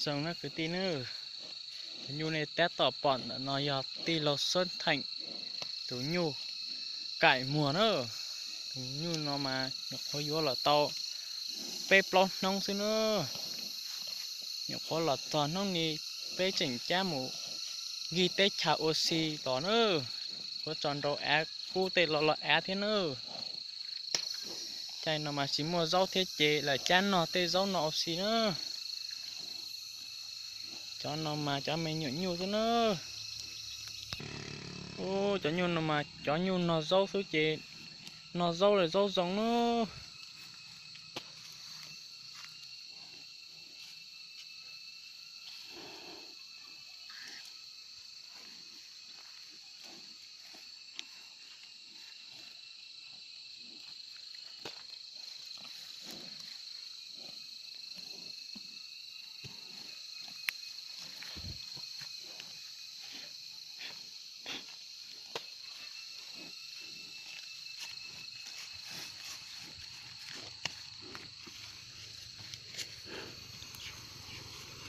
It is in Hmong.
Zoo na kwv tij na, tus nyuj nej tab tom pom ntawm no yog tij laug Xab Theem tus nyuj kaim muag na. Tus nyuj no mas nyuam qhuav yuav los tau peb plaub hnub xwb na. Nyuam qhuav los txog hnub ni peb tseem cab mus yig teb chaws ua si los na. Nyuam qhuav tso nrau av kub tej los los av thiab na. Caij no mas tsis muaj zaub thiab ces lam cab nog tej zaub no ua si na. Cov no mas cov me nyuam nyuj xwb na. Ub, cov nyuj no mas cov nyuj nog zaub xwb ces nog zaub lawm zaub zoo na.